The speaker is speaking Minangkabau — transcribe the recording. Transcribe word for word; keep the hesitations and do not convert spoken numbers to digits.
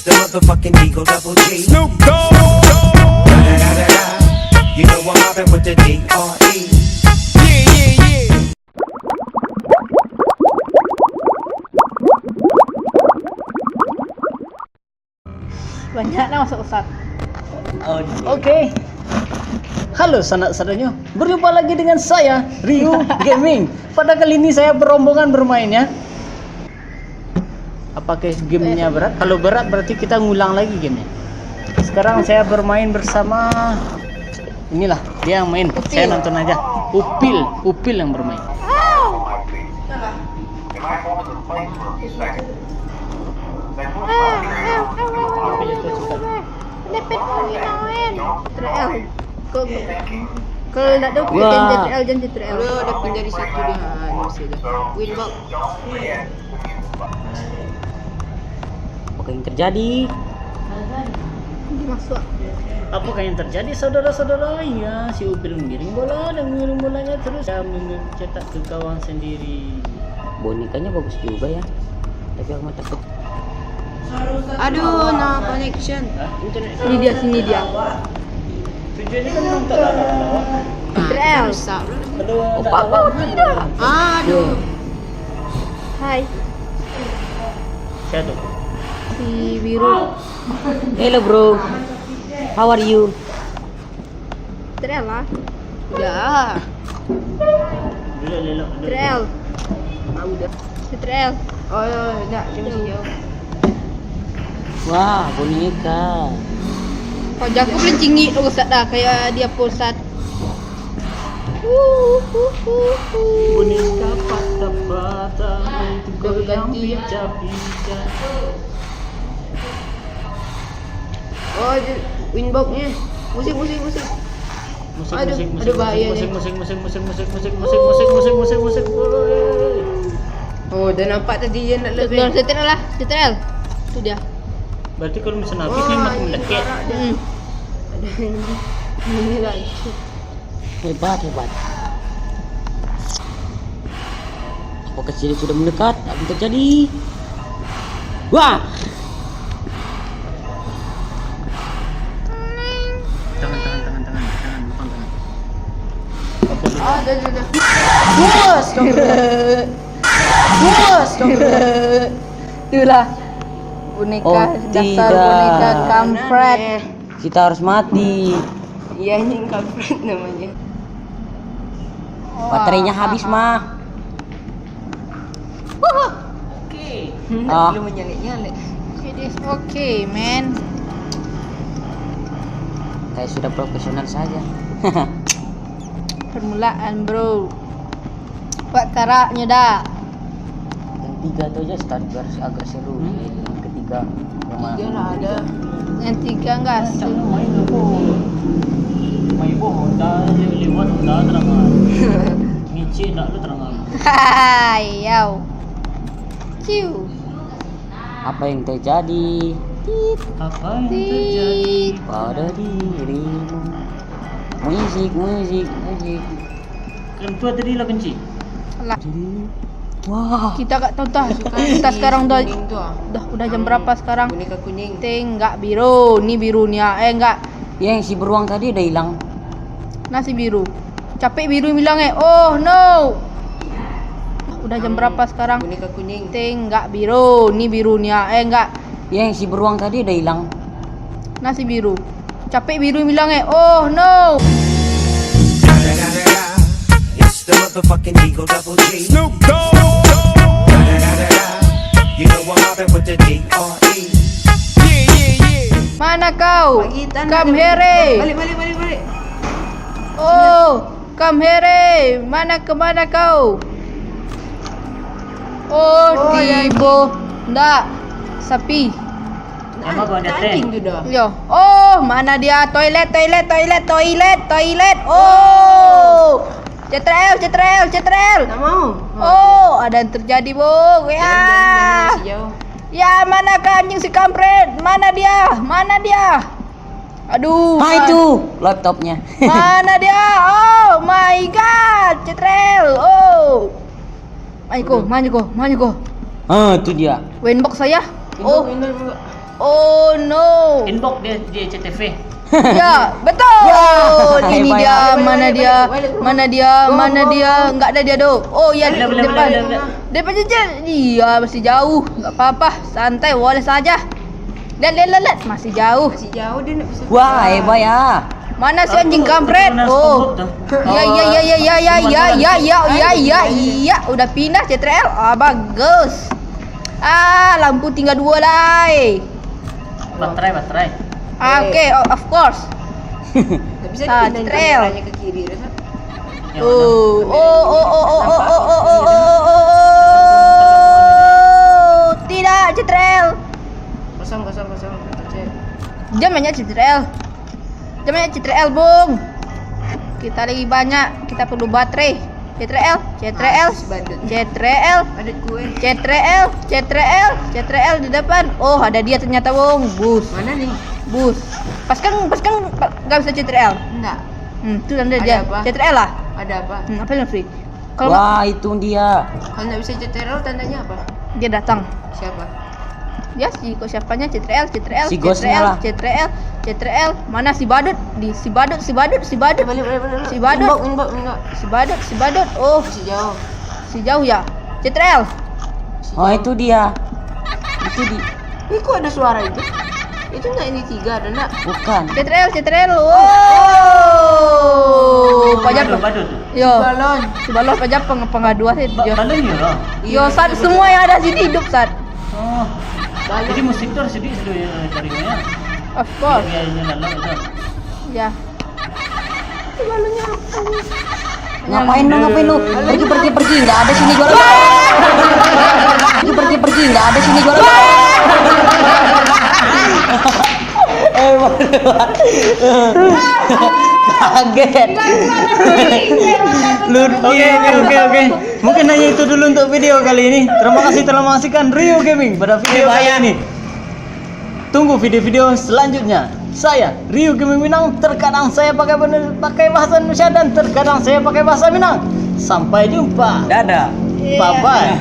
The motherfucking Eagle Double G. Snoop Dogg. Da-da-da-da-da. You know I'm mobbing with the D R E. Yeah, yeah, yeah. Banyak nah masuk Ustaz. Oh, iya. Oke. Halo sanak sadonyo, berjumpa lagi dengan saya, Ryu Gaming. Pada kali ini saya berombongan bermain, ya. Apakah gamenya berat? Kalau berat, berarti kita ngulang lagi gamenya. Sekarang saya bermain bersama, inilah, dia yang main. Upil. Saya nonton aja. Upil, Upil yang bermain. Depet kau ni main. Trial. Kau, kau nak tahu, wah. J T R L, jangan J T R L. Udah, udah pindah di situ dia. Ah, ini masih ada. Winbox. Apa yang terjadi? Dia masuk. Apakah yang terjadi, saudara-saudara? Ya, si Upil mengiring bola dan mengiring bolanya terus. Dia mencetak ke gawang sendiri. Bonekanya bagus juga ya. Tapi aku mah takut. Aduh, no connection. Hah? Internet. Sini dia, sini dia. Tujuannya kan untuk lawan-lawan. Trial. Rusak. Aduh, opak, opak. Aduh. Hai. Siapa tu? Si Biru. Hello, bro. How are you? Trial lah. Udah. Duduk, duduk, duduk. Trial. Ah, udah. Trial. Oh, ya, ya, ya, dia masih jauh. Wah, boneka. Oh, jago paling tinggi tu, Ustaz, dah. Kayak dia pusat. Boneka patah-patah, goyang picah-picah. Oh, je, Winbox-nya. Musik, musik, musik. Musik, aduh, musik, musik, aduh, bahaya ni. Musik, musik, musik. Woi. Oh, dah nampak tadi dia nak lebih. Dah, setel lah, setel. Tu dia. Berarti kalau misalnya habis ni, wah, makin ini mendekat. Parah dia. Hmm. Ada ini. Ini lagi. Hebat, hebat. Apakah dia sudah mendekat? Apa yang terjadi? Wah! Tangan, tangan, tangan, tangan, tangan, bukan tangan. Apa tu? Ah, dah, dah, dah. Bos, bos. Itulah boneka, oh, dasar tidak. Boneka kampret. Kita harus mati. Iya, ini kampret namanya. Baterainya habis, mah. Oke. Ah. Belum menyalek-nyalek. It is okay, man. Kayak sudah profesional saja. Permulaan, bro. Buat karaknya dah. Yang tiga tu aja sekali biar agak seru. Hmm? Yang ketiga, yang mana? Tiga lah ada. Yang tiga enggak asik. Main bola, Honda lewat, Honda terang. Micik nak lu terang. Hai, yau. Ciu. Apa yang terjadi? Tit. Apa yang terjadi pada dirimu? Musik, musik, musik. Kan tu tadi lah kunci. Alah. Wah. Kita gak tahu dah. Kita sekarang dah, kuning tu, ah. Dah, udah jam berapa sekarang? Boneka kuning. Teng, enggak biru. Ni biru ni, ah. Eh, enggak. Yang si beruang tadi udah hilang. Nah, si biru. Capek biru hilang, eh. Oh, no. Udah jam berapa sekarang? Boneka kuning. Teng, enggak biru. Ni biru ni, ah. Eh, enggak. Yang si beruang tadi udah hilang. Nah, si biru. Capek biru hilang, eh. Oh, no. It's the motherfucking Eagle Double G. Snoop Dogg. You know I'm mobbing with the D R E. Mana kau? Come here, eh. Balik, balik, balik, balik. Oh, come here, eh. Mana, kemana kau? Oh, tibo. Ndak. Sapi. Nama kau dah teh? Anjing tu dah. Yo. Oh, mana dia? Toilet, toilet, toilet, toilet, toilet. Oh. Cetrel, cetrel, cetrel. Tak mau. Oh, ada yang terjadi, Bu. Ya. Jangan, jangan, jangan, masih jauh. Ya, mana kau anjing si kampret? Mana dia? Mana dia? Aduh. Ah, itu laptopnya. Mana dia? Oh my God, cetrel. Oh. Mana ko? Mana ko? Mana ko? Ah, tu dia. Winbox saya. Oh. Winbox, Winbox. Oh no. Inbox dia di C T V. Ya, betul. Ya. Ini dia, mana dia? Mana dia? Mana dia? Enggak ada dia tu. Oh ya, depan. Depan je. Iya, masih jauh. Enggak apa-apa. Santai, boleh saja. Lihat, lihat, lihat, lihat. Masih jauh. Masih jauh dia nak bisa. Wah, hebat ya. Mana si anjing kampret? Oh. Ya, ya, ya, ya, ya, ya, ya, ya, ya, ya, ya, ya. Udah pindah C T R L. Ah, bagus. Ah, lampu tinggal dua lai. Baterai, baterai. Ah, oke, oh, of course. Tak bisa dipindahin kameranya ke kiri, Reza. Oh, oh, oh, oh, oh, oh, oh, oh, oh, oh, oh, oh, oh. Tidak, C T R L. Kosong, kosong, kosong. Dia mainnya C T R L. Dia mainnya C T R L, Bung. Kita lagi banyak, kita perlu baterai. C T R L, C T R L, Ah, si badut. C T R L, Badut kue. C T R L, C T R L, C T R L di depan. Oh, ada dia ternyata, Bung. Bus. Mana nih? Bus. Pas kan, pas kan nggak bisa C T R L. Enggak. Hmm, itu tanda Ada dia. apa? C T R L lah. Ada apa? Hmm, apa yang free? Kalau Wah, itu dia. Kalau nggak bisa C T R L, tandanya apa? Dia datang. Siapa? Ya, si kok siapanya? C T R L, C T R L, Si C T R L, gosnya lah. C T R L, C T R L. Mana si badut? Di si badut, si badut, si badut. Balik, balik, balik, balik. Si badut. Inbox, inbox, inbox. Si badut, si badut. Oh, Masih jauh. Si jauh ya. C T R L. Masih Oh, jauh. itu dia. Itu di Ini kok ada suara itu? Itu enggak ini tiga ada enggak? Bukan. C T R L, C T R L. Oh, Oh, pajar badut, badut. Yo. Balon. Si balon pajar peng pengaduan sih. Ba Yo. Balon ya lah. Yo, Sat, semua yang ada sini hidup, Sat. Oh. Jadi musik tu harus sedih dulu ya, cari ya. Of course. Ya, ya, ya, ya, ya. Ya. Ngapain lu, ngapain lu? Pergi, pergi, pergi. Nggak ada sini jualan. Pergi, pergi, pergi. Nggak ada sini jualan. Eh, kaget. Oke, oke, oke, oke. Mungkin hanya itu dulu untuk video kali ini. Terima kasih telah menyaksikan Rio Gaming pada video kali ini. Tunggu video-video selanjutnya. Saya Rio Gaming Minang. Terkadang saya pakai bener, pakai bahasa Indonesia dan terkadang saya pakai bahasa Minang. Sampai jumpa. Dadah. Bye bye.